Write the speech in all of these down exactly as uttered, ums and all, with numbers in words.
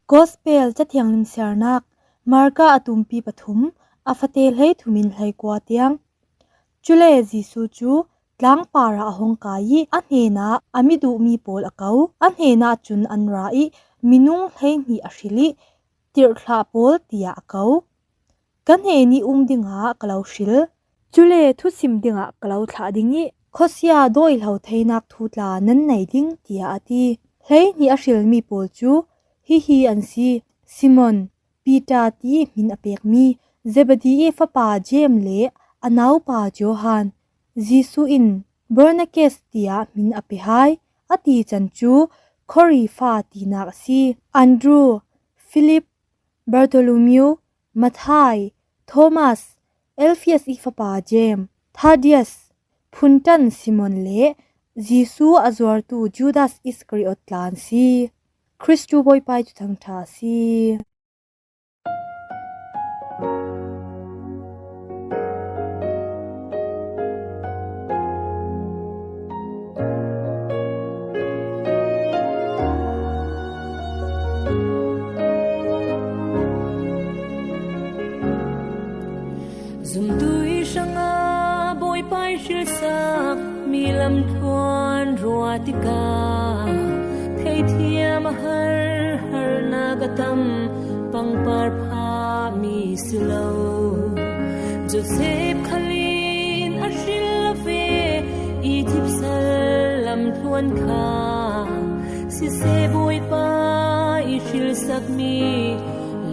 Gospel Cathiang Limsiarnak, Marka a tumpi pathum, a fate hlei thumin hlei kua tiang. Cule Jesu cu tlangpar ah a hong kai ih a hnenah a mi duhmi pawl a ko. A hnenah cun an ra ih minung hleihnih a hril ih, tirhthlah pawl tiah a ko. Ka hnen ih um dingah ka lo hril. Cule thusim dingah ka lo thlah ding ih khuasia dawihlo theinak thu tla nan nei ding, tiah a ti. Hleihnih a hrilmi pawl cu hihi an si: Simon, Piter tiih hmin a pekmi, Zebedi ih fapa Jeim le a naupa Johan. Jesu in Boanerges tiah hmin a pe hai. A tican cu Khawri fa tinak a si. Andru, Filip, Bartholomew, Matthai, Thomas, Alfias ih fapa Jeim, Thadias, phunṭan Simon le Jesu a zuartu Judas Iskariot tla an si. Kristu Bawipa ih Thuthang ṭha a si. Zumtu ih hrangah Bawipa ih hrilsak mi lamthluan ruah tikah theithiam a har, harnak a tam, pangpar phahmi si lo. Josef khal in a hril a ve, Izipt sal lamthluan kha, siseh, Bawipa ih hrilsakmi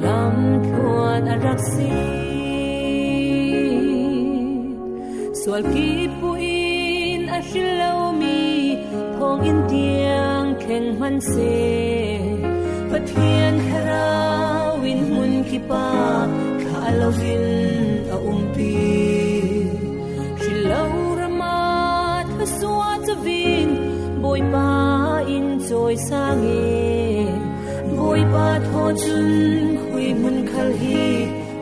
lamthluan a rak si. Sual kip buin a hril lomi thawnginn tiang thleng hmanseh, Pathian Thlarau in hmun kip ah thlah loin a umpi. Hril lo ram ah thluasuah covin Bawipa in cawisang e. Bawipa thaw cun khui hmun khal hi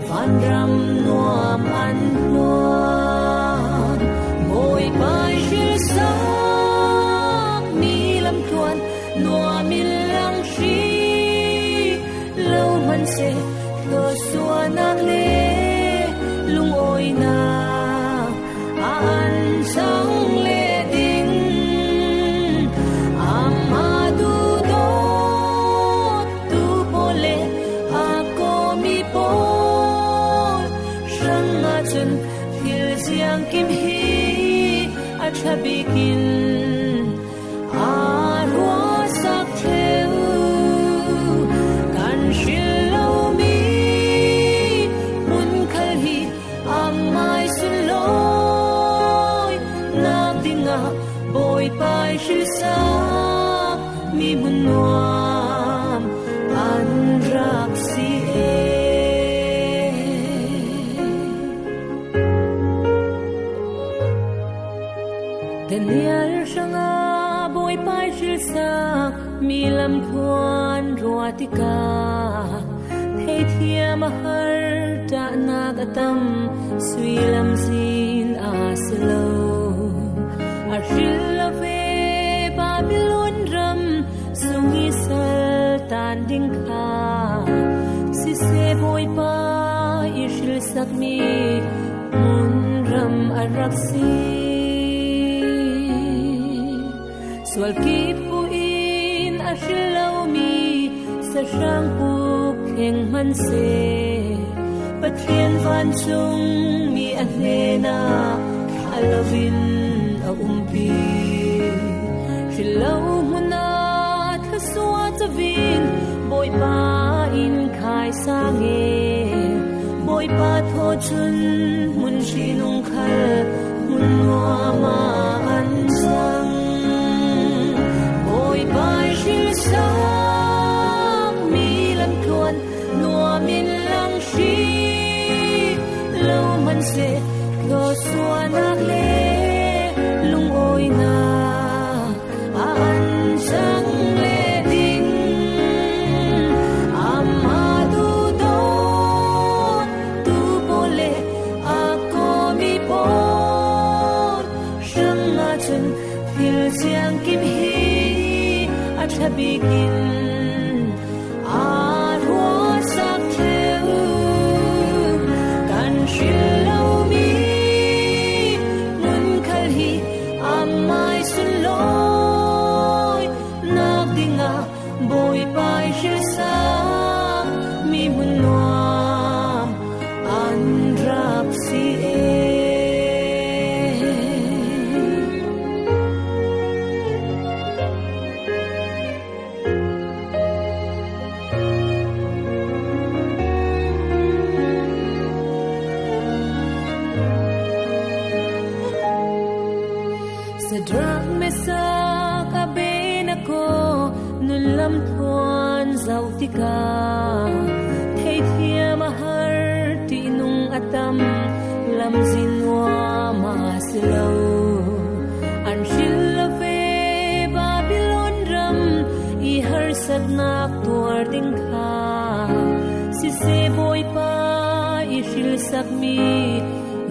vanram nuam an hnuan. Bawipa ih hrilsak mi lamthluan nuam in lang hri lo hmanseh, thluasuahnak le lungawinak a an cang leh ding. Amah duhdawttu pawl le a kawmi pawl hrangah cun thil ziangkim hi a ṭha bikin aa ruahsak ṭheu. Kan hril lomi hmun khal hi amah ih sunlawinak dingah Bawipa ih hrilsak mi hmun nuam an rak si e. Daniel hrangah Bawipa ih hrilsak mi lamthluan ruah tikah theithiam a har, ṭahnak a tam, sui lamzin a si lo. A hril a ve Babilon ram sung ih sal tan ding kha, siseh, Bawipa ih hrilsakmi hmunram a rak si. Sual kip buin a hril lomi sahrang puk thleng hmanseh, Pathian vancungmi a hnenah thlah loin a umpi. Hril lo hmun ah thluasuah covin Bawipa in khaisang e. Bawipa thaw cun hmun hrinung khal hmun nuam ah an cang. Bawipa ih hrilsak mi lamthluan nuam in lang hri lo hmanseh, thluasuahnak le lungawinak a an cang leh ding. Amah duhdawttu pawl le a kawmi pawl hrangah cun Siangkim hi a ṭha bikin a ruahsak ṭheu, kan hril lomi hmun khal hi amai sunlawi nak dingah Bawipa i hrilsak mi hmun nuam an rak si e. Sadrak, Mesak, Abednego nun lam thuan zoh tikah theithiam a har, ṭihnung a tam, lamzin nuam a si lo. An hril lo ve Babilon ram i harsatnak tuar ding kha. Siseh, Bawipa i hrilsakmi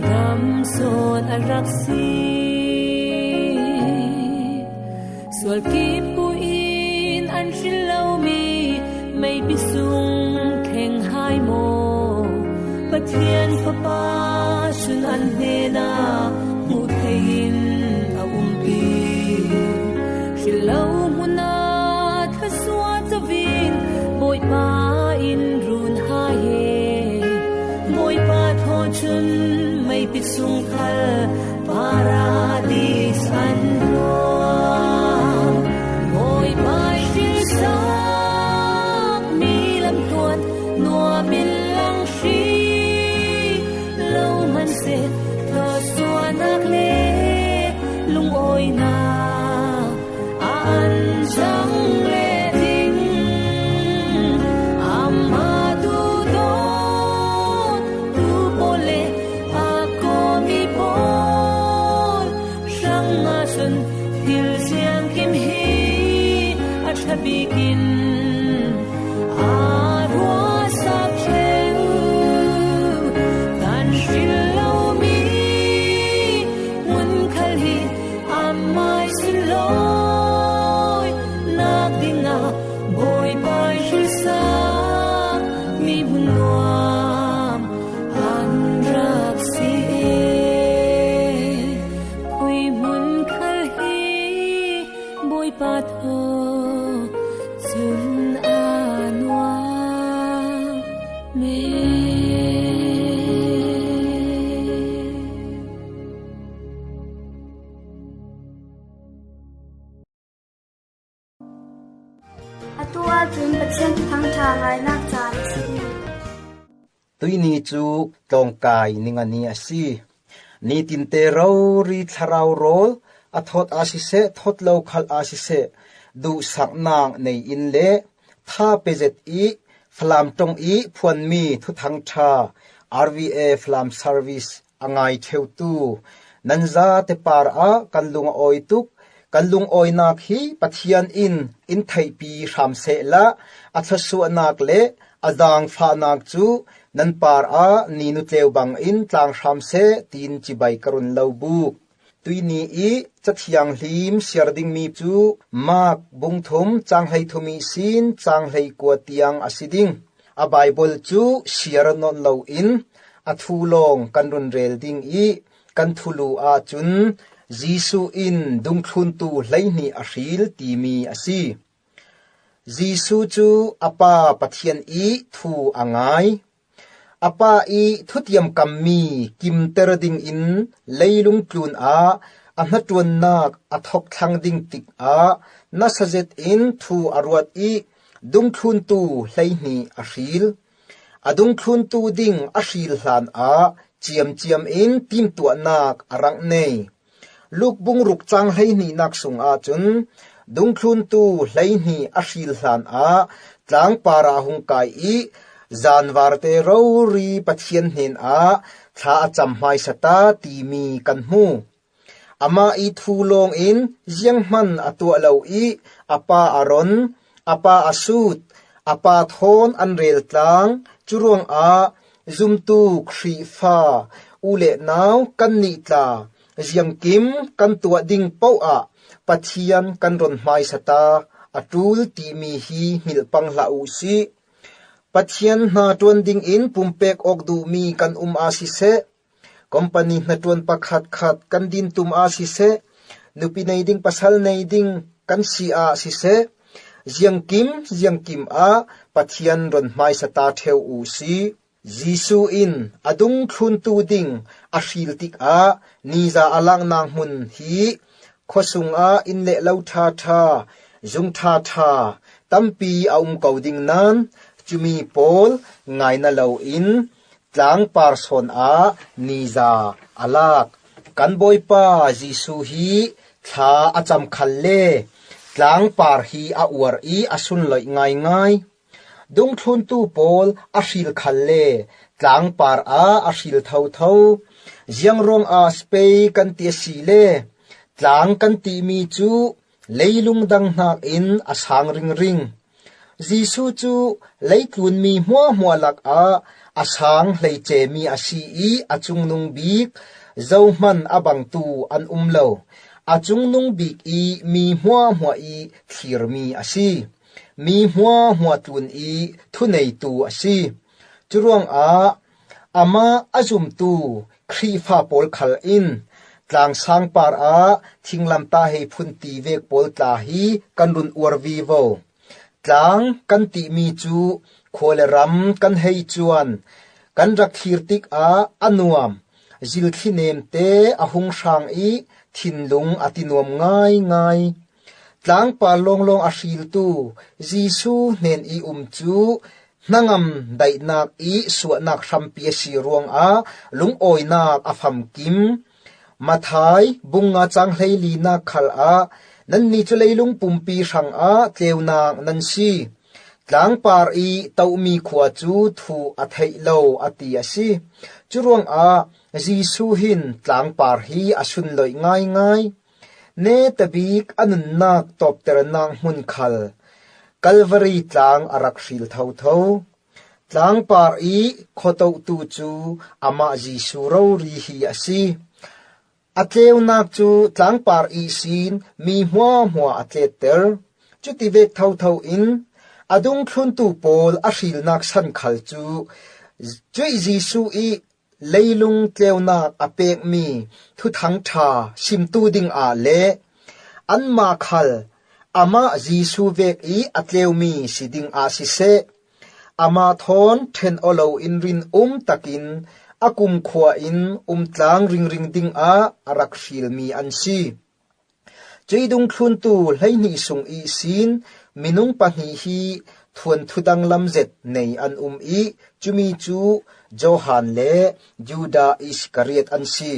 ram sawn a rak si. Sualkip buin an hril lomi meipi sung thleng hai maw? Pathian Fapa cun an hnenah hmuh theiin a umpi. Hril lo hmunah thluasuah covin Bawipa in run hai e. Bawipa thaw cun meipi sung khal Paradis an hluan. Bawipa i hrilsak mi lamtluan nuam in lang hri lo hmanhsehlaw, thluasuahnak le lungawinak a an cang leh ding. Amah duhdawttu pawl le a kawmi pawl hrangah cun thil siangkim hi a ṭha bikin a ruahsak ṭheu. Kan hril lomi hmun khal hi amai sunlawi nak dingah Bawipa i hrilsak mi hmun nuam an rak si e. Khui hmun khal hi Bawipa thaw cun a nuam e. Atu ahcun Pathian Thuthang ṭha ngainak caan a si. Tuihni cu tlawngkai ningani a si. Nitinte rori thlarau rawl a thawt a siseh, thawt lo khal a siseh, duhsaknak nei in le tha pezet i Falam ṭong i phuanmi Thuthang ṭha, R V A Falam Service a ngai ṭheutu nan zate par ah kan lung a awi tuk. Kan lungawinak hi Pathian in in theihpi hram sehla, a thluasuahnak le a zaangfahnak cu nan par ah ni nutleu bangin tlang hram seh, tiin cibai ka run lo buk. Tuihni i Cathianghlim siar dingmi cu Mark bung thum cang hleithum ihsin cang hleikua tiang a si ding. A Baibal cu siar nawn loin a thu lawng kan run rel ding i, kan thulu ahcun Jesuh in dungthluntu hleihnih a hril timi a si. Jesuh cu a Pa Pathian i thu a ngai. A Pa i thutiamkammi kimter dingin leilung tlun ah a hnaṭuannak a thawk thlang ding tikah nasa zetin thu a ruat i, dungthluntu hleihnih a hril. A dungthluntu ding a hril hlan ah ciamciam in timtuahnak a rak nei. Luk bung ruk cang hleihnihnak sung ahcun dungthluntu hleihnih a hril hlan ah tlangpar ah a hung kai i, zanvarte rori Pathian hnenah thla a cam hmaisa ta timi kan hmu. Amah i thu lawngin zianghman a tuah lo i, a pa a ron, a pa a sut, a pa thawn an rel tlang. Curuangah zumtu Khrihfa u le nau kannih tla ziangkim kan tuah ding paoh ah Pathian kan ron hmaisa ta a ṭul timi hi hngilh pang hlah uh sih. Pathian hna ṭuan dingin pumpek awk duhmi kan um a siseh, company hnaṭuan pakhatkhat kan din tum a siseh, nupi nei ding, pasal nei ding kan si a siseh, ziangkim ziangkim ah Pathian ron hmaisa ta ṭheu uh sih. Jesuh in a dungthluntu ding a hril tikah niza a laknak hmun hi khuasung ah inn le lo ṭha ṭha, zung ṭha ṭha tampi a um ko ding nain, cumi pawl ngaina loin tlangpar sawn ah niza a lak. Kan Bawipa Jesuh hi thla a cam khal le tlangpar hi a uar i a sunloih ngaingai. Dungthluntu pawl a hril khal le tlangpar ah a hril thotho. Ziang ruangah spei kan ti a si le tlang kan timi cu leilung dang hnakin a sang ringring. Jesuh cu leitlun mi hmuahhmuah lakah a sang hleice mi a si i a cungnung bik zohman a bangtu an um lo. A cungnung bik i mi hmuahhmuah i thlirmi a si. Mi hmuahhmuah tlun i thuneitu a si. Curuangah amah a zumtu Khrihfa pawl khal in tlang sang par ah thinglamtah hei phunti vek pawl tla hi kan run uar vivo. Tlang kan timi cu khua le ram kan hei cuan, kan rak thlir tikah a nuam, zilthli nemte a hung hrang i thinlung a ti nuam ngaingai. Tlangpar lawnglawng a hriltu Jesuh hnen i um cu hnangam daihnak i suahnak hrampi a si ruangah lungawinak a famkim. Matthai bung nga cang hleilinak khal ah, "Nannih cu leilung pumpi hrangah tleunak nan si. Tlangpar i tohmi khua cu thuh a theih lo," a ti a si. Curuangah Jesuh hin tlangpar hi a sunloih ngaingai. Netabik a nunnak tawpternak hmun khal Kalvari tlang a rak hril thotho. Tlangpar i khuatohtu cu amah Jesuh rori hi a si. A tleunak cu tlangpar ihsin mi hmuahhmuah a tletter. Cuti vek thotho in a dungthluntu pawl a hrilnak san khal cu cuih Jesuh i leilung tleunak a pekmi Thuthang ṭha simtu dingah le anmah khal amah Jesuh vek i a tleumi si dingah siseh, amah thawn ṭhen aw loin rinum takin a kumkhua in um tlang ringring dingah a rak hrilmi an si. Cuih dungthluntu hleihnih sung ihsin minung pahnih hi thuanthu danglam zet nei an um i, cumi cu Johan le Judah Iskariot an si.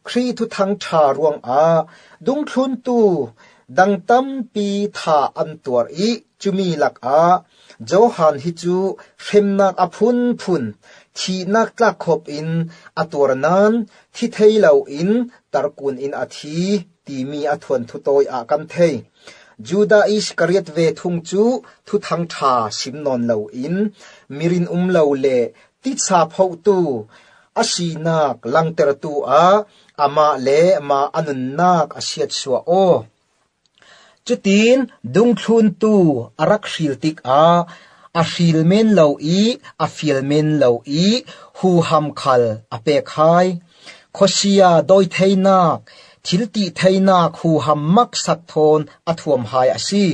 Khrih Thuthang ṭha ruangah dungthluntu dang tampi thah an tuar i, cumi lakah Johan hi cu hremnak a phunphun, thihnak tlakkhop in a tuar nain thi thei loin tarkun in a thi, timi a thuanthu tawi ah kan thei. Judah Iskariot ve thung cu Thuthang ṭha sim nawn loin mirin um lo le titsa phohtu a sinak langtertu ah amah le mah a nunnak a siatsuah aw. Cutin dungthluntu a rak hril tikah a hril men lo i a fial men lo i huham khal a pek hai. Khuasia dawi theinak, thil tih theinak huham maksak thawn a thuam hai a si.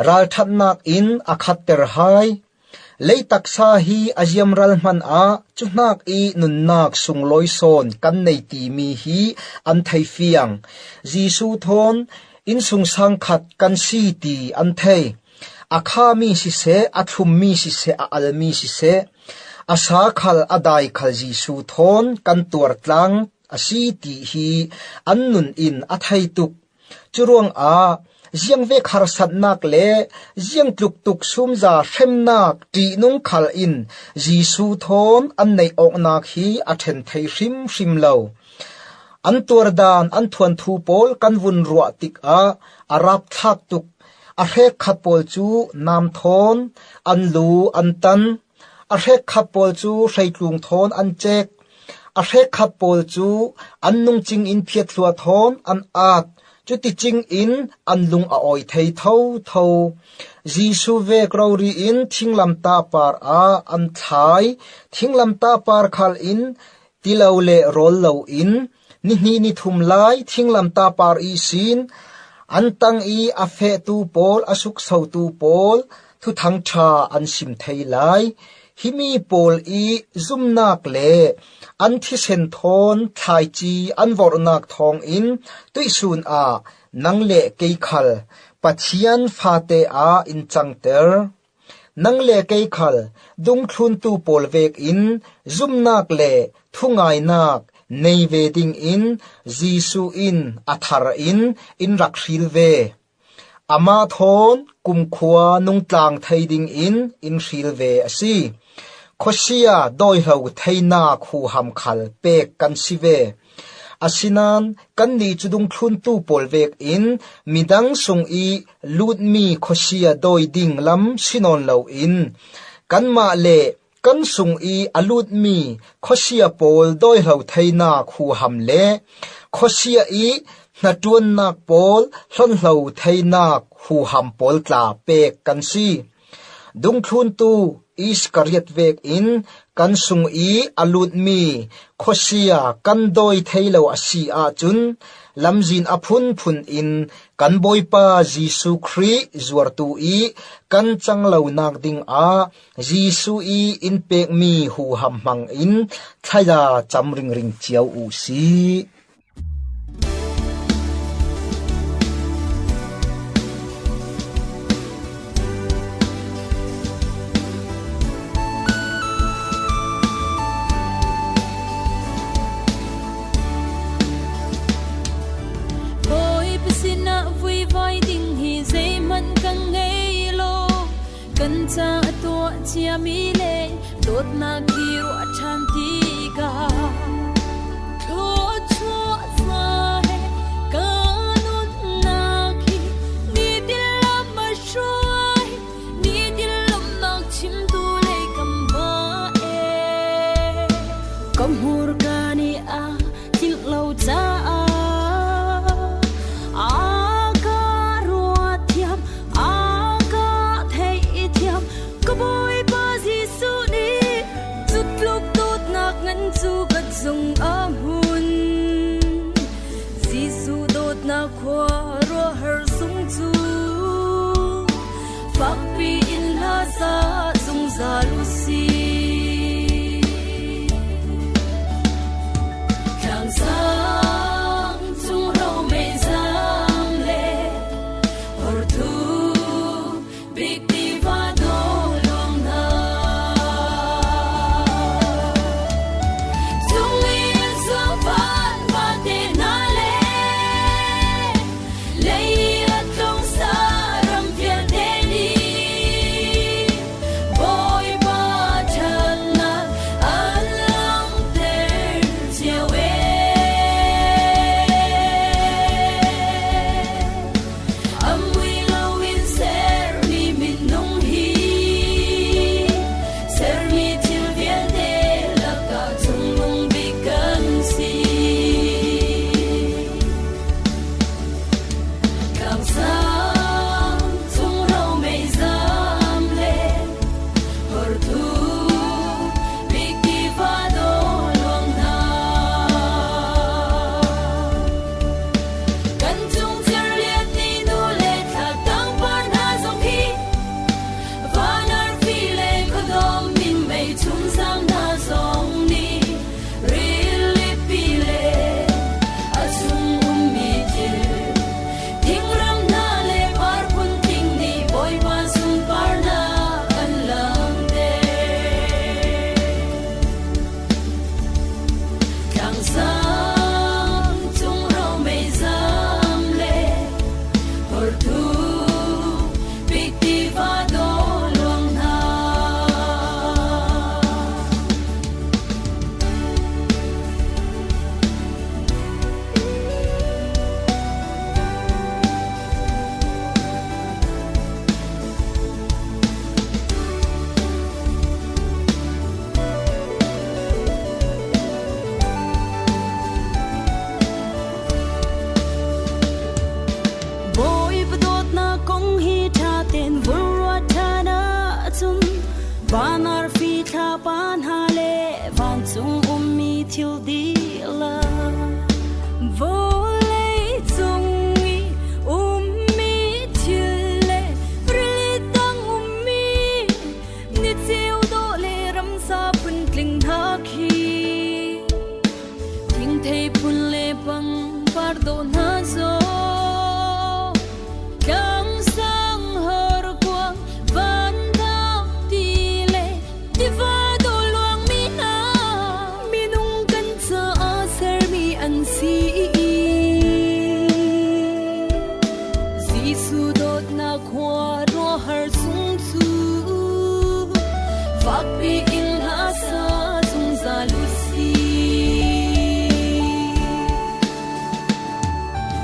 Ralṭhatnak in a khatter hai. Lei taksa hi a ziamral hmanh ah cuhnak i nunnak sunglawi sawn kan nei timi hi an thei fiang. Jesuh thawn innsungsang khat kan si ti an thei. A khami siseh, a thlummi siseh, a almi siseh, a sa khal, a dai khal Jesuh thawn kan tuar tlang a si ti hi an nun in a thei tuk. Curuangah ziangvek harsatnak le ziangtluk tuk sumza hremnak ṭihnung khal in Jesuh thawn an neih awknak hi a ṭhen thei hrimhrim lo. An tuardan, an thuanthu pawl kan vun ruah tikah a rapthlak tuk. A hrekkhat pawl cu nam thawn an lu an tan. A hrekkhat pawl cu hreitlung thawn an cek. A hrekkhat pawl cu an nungcing in phiathlua thawn an at. Cuticingin an lung a awi thei thotho. Jesu vek rori in thinglamtah par ah an thlai. Thinglamtah par khal in tilo le rawl lo in, nihnih nithum lai thinglamtah par ihsin an tang i a fehtu pawl, a suksotu pawl thuthang ṭha an sim thei lai. Himi pawl i zumnak le an thisen thawn thlaici an vorhnak thawngin tuihsun ah nang le kei khal Pathian fate ah in cangter. Nang le kei khal dungthluntu pawl vekin zumnak le thungainak nei ve dingin Jesu in a thar in in rak hril ve. Amah thawn kumkhua nungtlang thei dingin in hril ve a si. Khuasia dawihlo theinak huham khal pek kan si ve. Asinain kannih cu dungthluntu pawl vekin midang sung i lutmi khuasia dawi ding lam si nawn loin, kanmah le kan sung i a lutmi khuasia pawl dawihlo theinak huham le khuasia i hnaṭuannak pawl hlonhlo theinak huham pawl tla pek kan si. Dungthluntu Iskariot vekin kan sung i a lutmi khuasia kan dawi thei lo a si ahcun, lamzin a phunphun in kan Bawipa Jesu Khrih zuartu i kan cang lonak dingah Jesu i in pekmi huham hmangin thlaya cam ringring cio u sih. Bawipa sinah vuivai ding hi zeihmanh ka ngei lo. Kan caah a tuah ciami le dawtnak hi ruah ṭhan tikah thluachuah hna he ka nunnak hi nitin lam a hruai, nitin lawmhnak chimtu lei kan mah e. Ka hmurka nih a tlingh lo caah a ka ruat thiam, a ka theih thiam. Ka Bawipa Jesuh nih cutluk dawtnak ngan cu ka zung a hmun. Kong hi ṭha ten vul ruat ṭhan ahcun, van arfi thlapa hna le vancung ummi thil dihlak, vawlei cung i ummi thil le rili tang ummi ni ceu dawh le ramsa puntling hna khi, thingthei phun le pangpar dawh hna zong, tlangsang, horkuang, van thak ti le tiva dawh luangmi hna minung kan caah sermi an si i, Jesuh dawtnak khua ruahar sung cu fakpi in hlasa zungzal u si.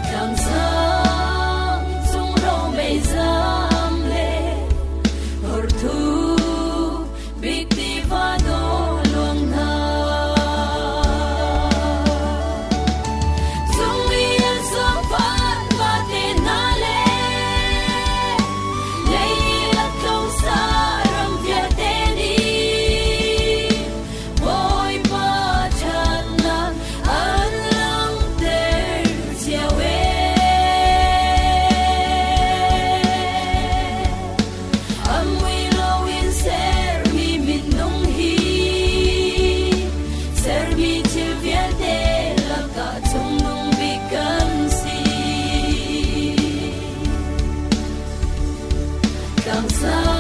Tlangsang, cungrau, meizam le hortu bik tiva dawh luang hna. Cung i a zuang pan vate hna le lei i a tlo sa ram vialte nih Bawipa ṭhatnak an langhter cio e. A mui loin sermi minung hi sermi thil vialte lakah chungnung bik kan si. Tlangsang